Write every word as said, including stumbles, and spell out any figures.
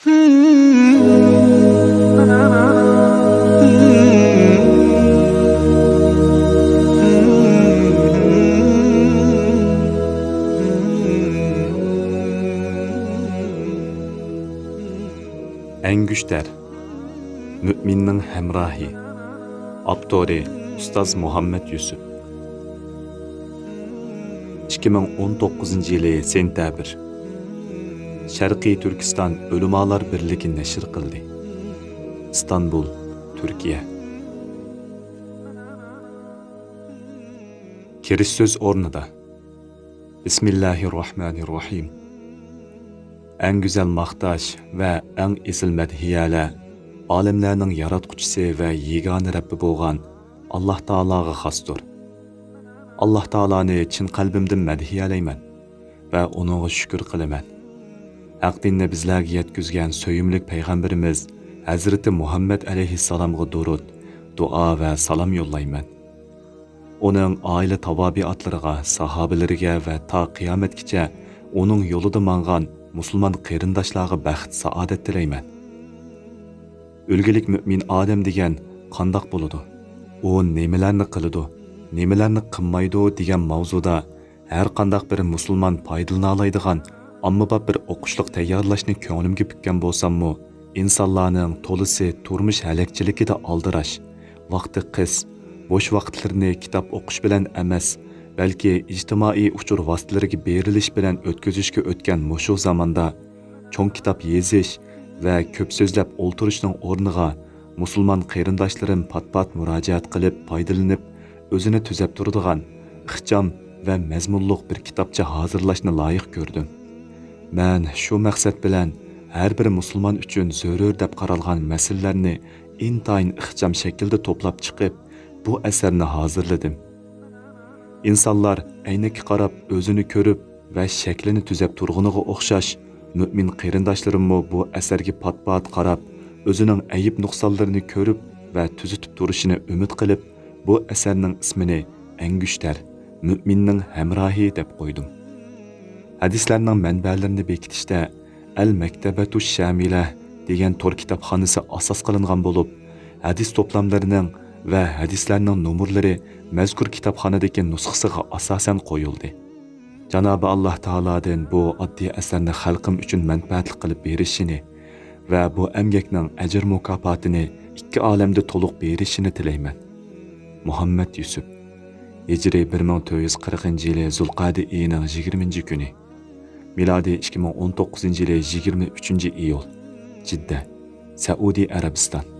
ئەنگۈشتەر. مۆمىننىڭ ھەمراھى. ئاپتورى ئۇستاز مۇھەممەد يۈسۈپ. ئىككى مىڭ ئون توققۇزىنچى يىلى سېنتەبىر. شەرقىي تۈركىستان ئۆلىمالار بىرلىكى نەشر قىلدى. ئىستانبۇل، تۈركىيە. كىرىش سۆز ئورنىدا. بىسمىللاھىررەھمانىررەھىم. ئەڭ گۈزەل ماختاش ۋە ئەڭ ئېسىل مەدھىيەلەر ئالەملەرنىڭ ياراتقۇچىسى ۋە يېگانە رەببى بولغان ئاللاھ تائالاغا خاستۇر. ئاللاھ تائالانى چىن قەلبىمدىن مەدھىيەلەيمەن ۋە ئۇنىڭغا شۈكۈر قىلىمەن. ھەق دىننى بىزلەرگە يەتكۈزگەن سۆيۈملۈك پەيغەمبىرىمىز ھەزرىتى مۇھەممەد ئەلەيھىسسالامغا دۇرۇت، دۇئا ۋە سالام يوللايمەن. ئۇنىڭ ئائىلە تاۋابىئاتلىرىغا، ساھابىلىرىگە ۋە تا قىيامەتكىچە ئۇنىڭ يولىدا ماڭغان مۇسۇلمان قېرىنداشلارغا بەخت، سائادەت تىلەيمەن. ئۈلگىلىك مۆمىن ئادەم دېگەن قانداق بولىدۇ؟ ئۇ نېمىلەرنى قىلىدۇ، نېمىلەرنى قىلمايدۇ دېگەن ماۋزۇدا ھەر قانداق بىر مۇسۇلمان پايدىلىنالايدىغان ئاممىباب بىر ئوقۇشلۇق تەييارلاشنى كۆڭلۈمگە پۈككەن بولساممۇ، ئىنسانلارنىڭ تولىسى تۇرمۇش ھەلەكچىلىكىدە ئالدىراش، ۋاقتى قىس، بوش ۋاقىتلىرىنى كىتاب ئوقۇش بىلەن ئەمەس، بەلكى ئىجتىمائىي ئۇچۇر ۋاسىتىلىرىگە بېرىلىش بىلەن ئۆتكۈزۈشكە ئۆتكەن مۇشۇ زاماندا، چوڭ كىتاب يېزىش ۋە كۆپ سۆزلەپ ئولتۇرۇشنىڭ ئورنىغا، مۇسۇلمان قېرىنداشلىرىم پات-پات مۇراجىئەت قىلىپ پايدىلىنىپ، ئۆزىنى تۈزەپ تۇرىدىغان، ئىخچام ۋە مەزمۇنلۇق بىر كىتابچە ھازىرلاشنى لايىق كۆردۈم. مەن شۇ مەقسەت بىلەن ھەر بىر مۇسۇلمان ئۈچۈن زۆرۈر دەپ قارالغان مەسىلىلەرنى ئىنتايىن ئىخچام شەكىلدە توپلاپ چىقىپ، بۇ ئەسەرنى ھازىرلىدىم. ئىنسانلار ئەينەككە قاراپ ئۆزىنى كۆرۈپ ۋە شەكلىنى تۈزەپ تۇرغىنىغا ئوخشاش، مۆمىن قېرىنداشلىرىممۇ بۇ ئەسەرگە پات-پات قاراپ، ئۆزىنىڭ ئەيىب-نۇقسانلىرىنى كۆرۈپ ۋە تۈزىتىپ تۇرۇشىنى ئۈمىد قىلىپ، بۇ ئەسەرنىڭ ئىسمىنى ئەنگۈشتەر، مۆمىننىڭ ھەمراھى دەپ قويدۇم. ھەدىسلەرنىڭ مەنبەلىرىنى بېكىتىشتە ئەل مەكتەبەتۇش شامىلە دېگەن تور كىتابخانىسى ئاساس قىلىنغان بولۇپ، ھەدىس توپلاملىرىنىڭ ۋە ھەدىسلەرنىڭ نومۇرلىرى مەزكۇر كىتابخانىدىكى نۇسخىسىغا ئاساسەن قويۇلدى. جانابى ئاللاھ تائالادىن بۇ ئاددىي ئەسەرنى خەلقىم ئۈچۈن مەنپەئەتلىك قىلىپ بېرىشىنى ۋە بۇ ئەمگەكنىڭ ئەجىر مۇكاپاتىنى ئىككى ئالەمدە تولۇق بېرىشىنى تىلەيمەن. مۇھەممەد يۈسۈپ. ھىجرىي بىر مىڭ تۆت يۈز قىرىقىنچى يىلى زۇلقەدە ئېيىنىڭ يىگىرمىنچى كۈنى. مىلادىي ئىككى مىڭ ئون توققۇزىنچى يىلى يىگىرمە ئۈچىنچى ئىيۇل. جىددە، سەئۇدى ئەرەبىستان.